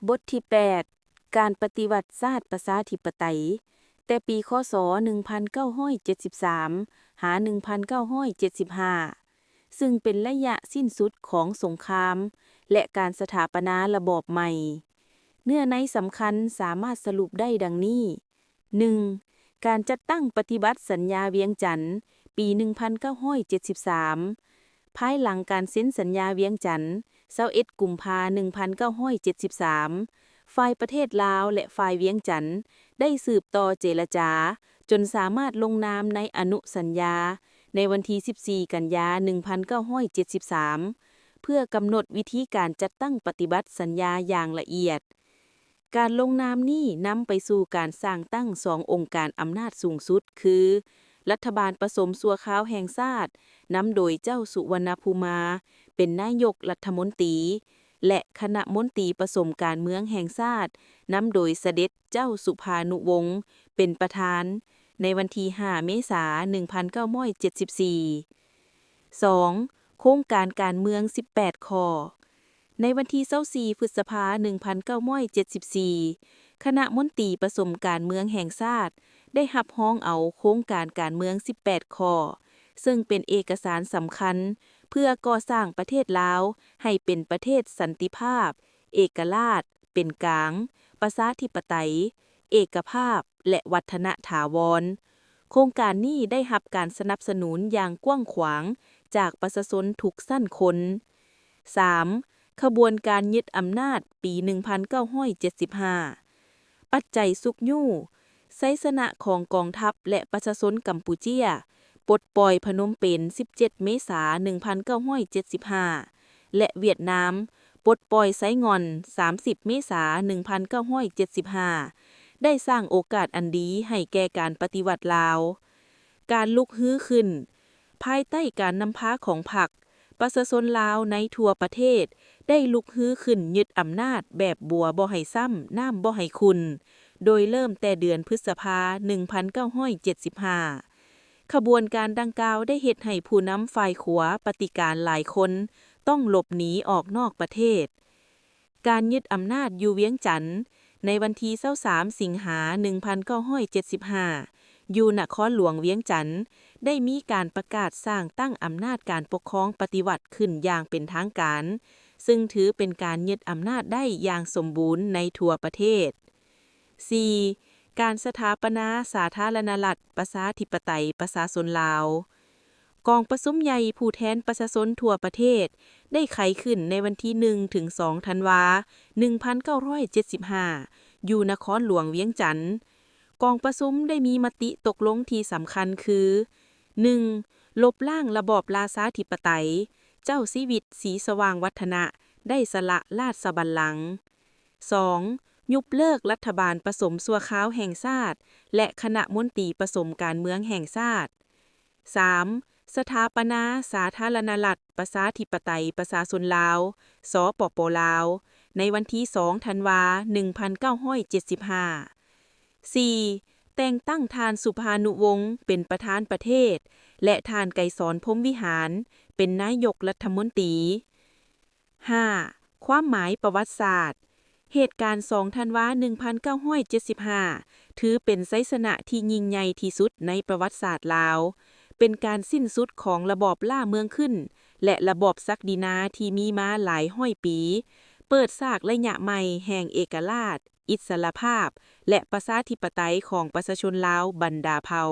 ບົດທີແປດ ການປະຕິວັດຊາດປະຊາທິປະໄຕ ແຕ່ປີ ຄ.ສ. ໜຶ່ງພັນເກົ້າຮ້ອຍເຈັດສິບສາມ ຫາ ໜຶ່ງພັນເກົ້າຮ້ອຍເຈັດສິບຫ້າ ຊຶ່ງເປັນໄລຍະສິ້ນສຸດຂອງສົງຄາມ ແລະ ການສະຖາປະນາລະບອບໃໝ່. ເນື້ອໃນສຳຄັນສາມາດສະຫຼຸບໄດ້ດັ່ງນີ້. ໜຶ່ງ ການຈັດຕັ້ງປະຕິບັດສັນຍາວຽງຈັນ ປີໜຶ່ງພັນເກົ້າຮ້ອຍເຈັດສິບສາມ ພາຍຫຼັງການເຊັນສັນຍາວຽງຈັນ ຊາວເອັດ ກຸມພາ ໜຶ່ງພັນເກົ້າຮ້ອຍເຈັດສິບສາມ ຝ່າຍປະເທດລາວ ແລະ ຝ່າຍວຽງຈັນ ໄດ້ສືບຕໍ່ເຈລະຈາ ຈົນສາມາດລົງນາມໃນອະນຸສັນຍາ ໃນວັນທີສິບສີ່ ກັນຍາ ໜຶ່ງພັນເກົ້າຮ້ອຍເຈັດສິບສາມ ເພື່ອກຳນົດວິທີການຈັດຕັ້ງປະຕິບັດສັນຍາຢ່າງລະອຽດ. ການລົງນາມນີ້ນຳໄປສູ່ການສ້າງຕັ້ງສອງອົງການອຳນາດສູງສຸດ ຄື ລັດຖະບານປະສົມຊົ່ວຄາວແຫ່ງຊາດ ນຳໂດຍເຈົ້າສຸວັນນະພູມາ ເປັນນາຍົກລັດຖະມົນຕີ ແລະ ຄະນະມົນຕີປະສົມການເມືອງແຫ່ງຊາດ ນຳໂດຍສະເດັດເຈົ້າສຸພານຸວົງ ເປັນປະທານ ໃນວັນທີຫ້າ ເມສາ ໜຶ່ງພັນເກົ້າຮ້ອຍເຈັດສິບສີ່. ສອງ ໂຄງການການເມືອງສິບແປດຂໍ້. ໃນວັນທີຊາວສີ່ ພຶດສະພາ ໜຶ່ງພັນເກົ້າຮ້ອຍເຈັດສິບສີ່ ຄະນະມົນຕີປະສົມການເມືອງແຫ່ງຊາດ ໄດ້ຮັບຮອງເອົາໂຄງການການເມືອງສິບແປດຂໍ້ ເຊິ່ງເປັນເອກະສານສຳຄັນ ເພື່ອກໍ່ສ້າງປະເທດລາວໃຫ້ເປັນປະເທດສັນຕິພາບ, ເອກະລາດ, ເປັນກາງ, ປະຊາທິປະໄຕ, ເອກະພາບ ແລະ ວັດທະນະຖາວອນ. ໂຄງການນີ້ໄດ້ຮັບການສະໜັບສະໜູນຢ່າງກວ້າງຂວາງຈາກປະຊາຊົນທຸກຊັ້ນຄົນ. ສາມ ຂະບວນການຍຶດອຳນາດປີໜຶ່ງພັນເກົ້າຮ້ອຍເຈັດສິບຫ້າ. ປັດໄຈຊຸກຍູ້, ໄຊຊະນະຂອງກອງທັບ ແລະ ປະຊາຊົນກຳປູເຈຍ ປົດປ່ອຍພະນົມເປນ ສິບເຈັດ ເມສາ ໜຶ່ງພັນເກົ້າຮ້ອຍເຈັດສິບຫ້າ ແລະ ຫວຽດນາມ ປົດປ່ອຍໄຊງ່ອນ ສາມສິບ ເມສາ ໜຶ່ງພັນເກົ້າຮ້ອຍເຈັດສິບຫ້າ ໄດ້ສ້າງໂອກາດອັນດີໃຫ້ແກ່ການປະຕິວັດລາວ. ການລຸກຮືຂຶ້ນ ພາຍໃຕ້ການນຳພາຂອງພັກ, ປະຊາຊົນລາວໃນທົ່ວປະເທດໄດ້ລຸກຮືຂຶ້ນຍຶດອຳນາດແບບບົວບໍ່ໃຫ້ຊ້ຳ, ນ້ຳບໍ່ໃຫ້ຂຸ່ນ ໂດຍເລີ່ມແຕ່ເດືອນພຶດສະພາ ໜຶ່ງພັນເກົ້າຮ້ອຍເຈັດສິບຫ້າ. ຂະບວນການດັ່ງກ່າວໄດ້ເຮັດໃຫ້ຜູ້ນຳຝ່າຍຂວາປະຕິການຫຼາຍຄົນຕ້ອງຫຼົບໜີອອກນອກປະເທດ. ການຍຶດອຳນາດຢູ່ວຽງຈັນ ໃນວັນທີຊາວສາມ ສິງຫາ ໜຶ່ງພັນເກົ້າຮ້ອຍເຈັດສິບຫ້າ ຢູ່ນະຄອນຫຼວງວຽງຈັນ ໄດ້ມີການປະກາດສ້າງຕັ້ງອຳນາດການປົກຄອງປະຕິວັດຂຶ້ນຢ່າງເປັນທາງການ, ຊຶ່ງຖືເປັນການຍຶດອຳນາດໄດ້ຢ່າງສົມບູນໃນທົ່ວປະເທດ. ສີ່ ການສະຖາປະນາສາທາລະນະລັດ ປະຊາທິປະໄຕ ປະຊາຊົນລາວ. ກອງປະຊຸມໃຫຍ່ຜູ້ແທນປະຊາຊົນທົ່ວປະເທດ ໄດ້ໄຂຂຶ້ນໃນວັນທີໜຶ່ງ ເຖິງ ສອງ ທັນວາ ໜຶ່ງພັນເກົ້າຮ້ອຍເຈັດສິບຫ້າ ຢູ່ນະຄອນຫຼວງວຽງຈັນ. ກອງປະຊຸມໄດ້ມີມະຕິຕົກລົງທີ່ສຳຄັນຄື ໜຶ່ງ ລົບລ້າງລະບອບລາຊາທິປະໄຕ, ເຈົ້າຊີວິດ ສີສະຫວ່າງວັດທະນະ ໄດ້ສະຫຼະລາຊະບັນລັງ. ສອງ ຍຸບເລີກລັດຖະບານປະສົມຊົ່ວຄາວແຫ່ງຊາດ ແລະ ຄະນະມົນຕີປະສົມການເມືອງແຫ່ງຊາດ. ສາມ ສະຖາປະນາສາທາລະນະລັດ ປະຊາທິປະໄຕ ປະຊາຊົນລາວ ສປປ ລາວ ໃນວັນທີສອງ ທັນວາ ໜຶ່ງພັນເກົ້າຮ້ອຍເຈັດສິບຫ້າ. ສີ່ ແຕ່ງຕັ້ງທ່ານ ສຸພານຸວົງ ເປັນປະທານປະເທດ ແລະ ທ່ານ ໄກສອນ ພົມວິຫານ ເປັນນາຍົກລັດຖະມົນຕີ. ຫ້າ ຄວາມໝາຍປະຫວັດສາດ. ເຫດການສອງ ທັນວາ ໜຶ່ງພັນເກົ້າຮ້ອຍເຈັດສິບຫ້າ ຖືເປັນໄຊຊະນະທີ່ຍິ່ງໃຫຍ່ທີ່ສຸດໃນປະຫວັດສາດລາວ, ເປັນການສິ້ນສຸດຂອງລະບອບລ່າເມືອງຂຶ້ນ ແລະ ລະບອບສັກດິນາທີ່ມີມາຫຼາຍຮ້ອຍປີ, ເປີດສາກໄລຍະໃໝ່ແຫ່ງເອກະລາດ, ອິດສະຫຼະພາບ ແລະ ປະຊາທິປະໄຕຂອງປະຊາຊົນລາວບັນດາເຜົ່າ.